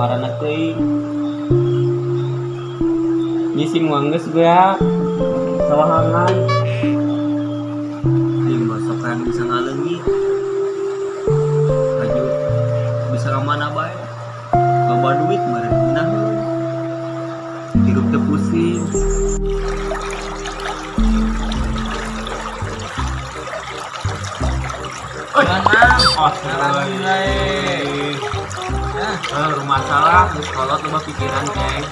Marana teuing. Ngising mah geus beak. Sawahangan. Aing masuk kan bisa ngaleungit. Aju bisa ka mana bae. Loba duit meureun ngeunah. Hirup teu pusing. Rumah salah, geus kolot loba pikiran, Ceng.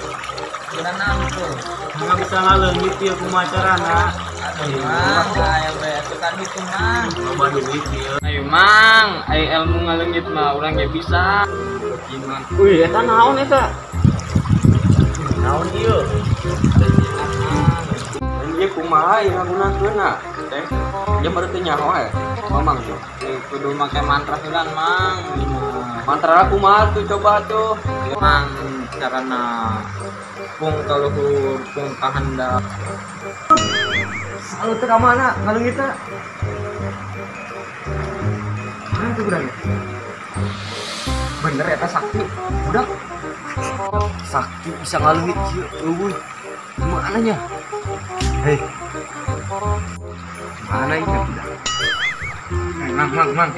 Pikiran naon tuh? Nggak bisa ngaleungit ieu kumaha carana. Aduh, Mang, aya bae atuh kan itu, Mang. Loba duit ieu. Ayo, Mang, aya ilmu ngaleungit mah urang ge bisa. Gimana? Wih, eta naon eta? Naon ieu? Ieu kumaha ieu ngagunakeunna? Teh, dia baru teu nyaho eh. Mamang tuh. Kudu make mantra heula, Mang. Mantra kumaha tuh coba tuh. Mang, carana pung ka luhur, pung ka handap. Salut teh ka mana ngaleungitna? Mana tuh budaknya? Bener eta sakti, budak. Sakti bisa ngaleungit ieu eueuh. Gimana nya? Hei. Mana ini budak? Mang, mang, mang.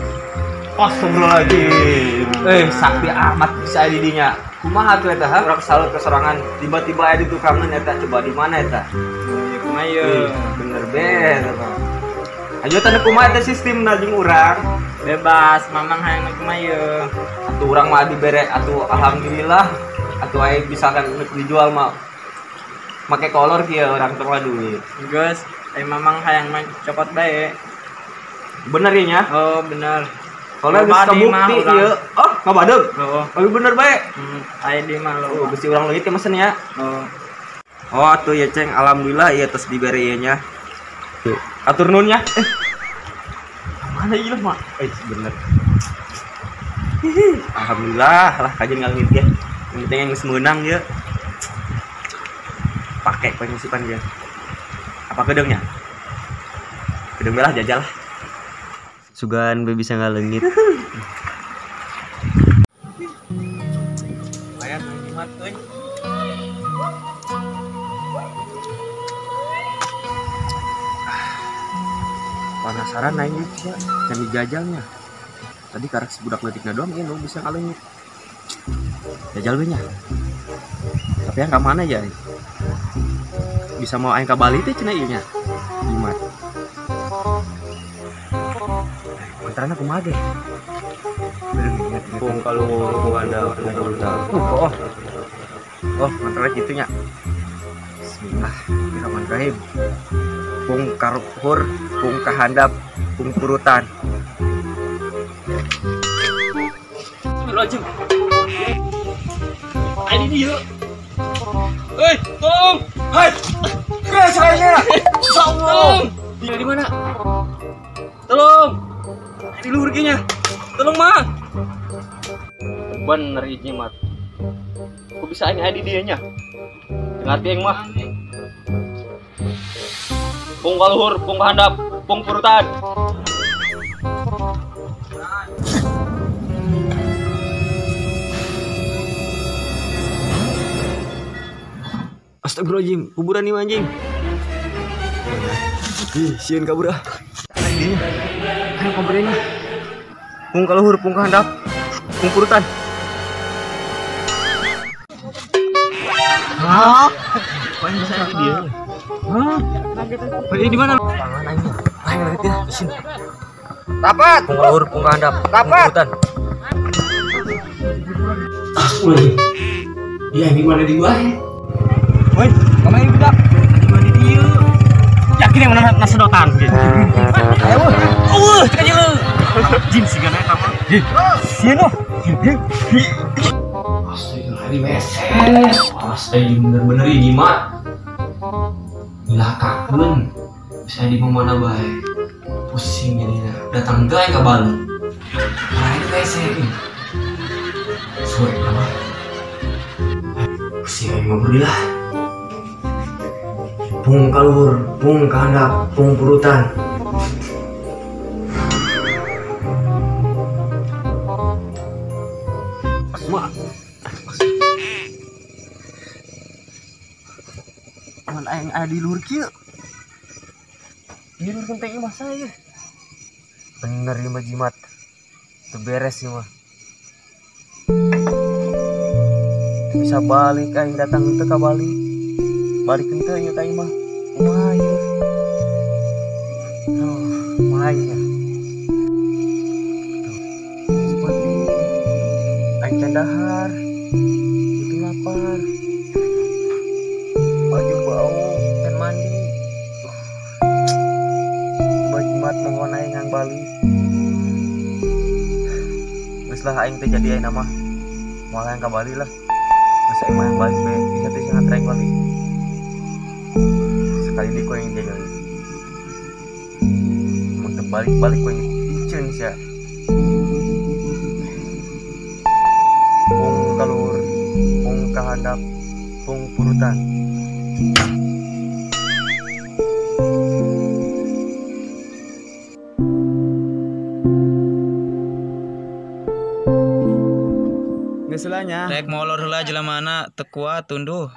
Astagfirullahaladzim. Sakti amat bisa didinya. Kumaha tuh eta ha? Urang salut kesorangan. Tiba-tiba aya di tukangan eta coba di mana eta? Ya kumaha ieu? Bener bener. Ayo teh kumaha eta sistemna jeung urang? Bebas, mamang hayang kumaha ieu? Atuh urang mah dibere atuh alhamdulillah. Atuh aya misalkan dijual mah make kolor kieu urang teh mah duit. Geus, aya mamang hayang mah copot bae. Bener ieu nya? Oh, bener. Soalnya geus kabukti ieu. Oh, ngabadeug. Heeh. Oh, bener bae. Aya di mah lo. Oh, bisi urang leungit mesen ya. Oh. Oh, atuh ya Ceng, alhamdulillah ieu tos dibere ieu nya. Atur nuhun nya. Mana ieu mah? Bener. Alhamdulillah lah kajian ngaleungit ge. Yang penting geus meunang ieu. Pake penyusupan ge. Apa kedeungnya? Kedeung lah jajal lah. Sugan be bisa ngaleungit. Lumayan jimat euy. Penasaran aing ya, can dijajalnya. Tadi karek si budak leutikna doang ieu nu bisa ngaleungit. Jajal we nya. Tapi yang ka mana ya? Bisa mau aing ka Bali teh cenah ieu nya. Jimat. Mantrana kumaha ge? Pung kaluhur, pung handap, pung purutan. Oh. Oh, mantrana kitu nya. Bismillahirrahmanirrahim. Pung kaluhur, pung kahandap, pung purutan. Bismillahirrahmanirrahim. Ayo ini yuk. Hei, tolong. Hei. Saya. Tolong. Dia di mana? Tolong. Di luhur kayaknya. Tolong, Mang. Bener ini, Mat. Kok bisa ini ada dianya? Ngerti yang mah. Pung kaluhur, pung kahandap, pung purutan. Astagfirullahaladzim, kuburan nih anjing. Ih, sieun kabur ah. Ayo kuburan ini. Pung kaluhur, pung kahandap, pung purutan. Hah? Kok yang bisa dia? Hah? Ini di mana? Tangan aing. Aing lagi ya, di sini. Dapat. Pung kaluhur, pung kahandap, pung purutan. Astagfirullahaladzim. Dia ini mana di gua? Woi, kamu ini budak. Di mana dia? Yakin yang mana sedotan gitu. Ayo, woi. Cek aja lu. Jin sih kan eta mah. Jin. Sieun oh. Astagfirullahaladzim, WC. Astagfirullahaladzim, bener-bener ini mah. Nilakakeun. Bisa di mana bae. Pusing jadinya. Datang teh ka Bali. Nah, ini WC ini. Suwe mah. Pusing aing mah lah. Pung kaluhur, pung kahandap, pung purutan. Mak. Aing aya di luhur kieu. Ieu luhur genteng imah saya. Bener ieu mah jimat. Teu beres ieu mah. Teu bisa balik aing datang teu ka balik. Balik henteu ieu ka imah. Kumaha ieu? Duh, kumaha ieu? Seperti aing can dahar. Itu lapar. Baju bau can mandi. Coba jimat mohon aing ngang balik. Geus lah aing teh jadi aing mah. Moal hayang ka Bali lah. Geus aing mah yang balik be, bisa teh sangat aing balik. Sekali deui ku aing jajal. Mun teu balik-balik ku aing piceun sia. Pung kaluhur, pung kahandap, pung purutan. Geus lah nya. Rek molor heula jelemana teu kuat tunduh.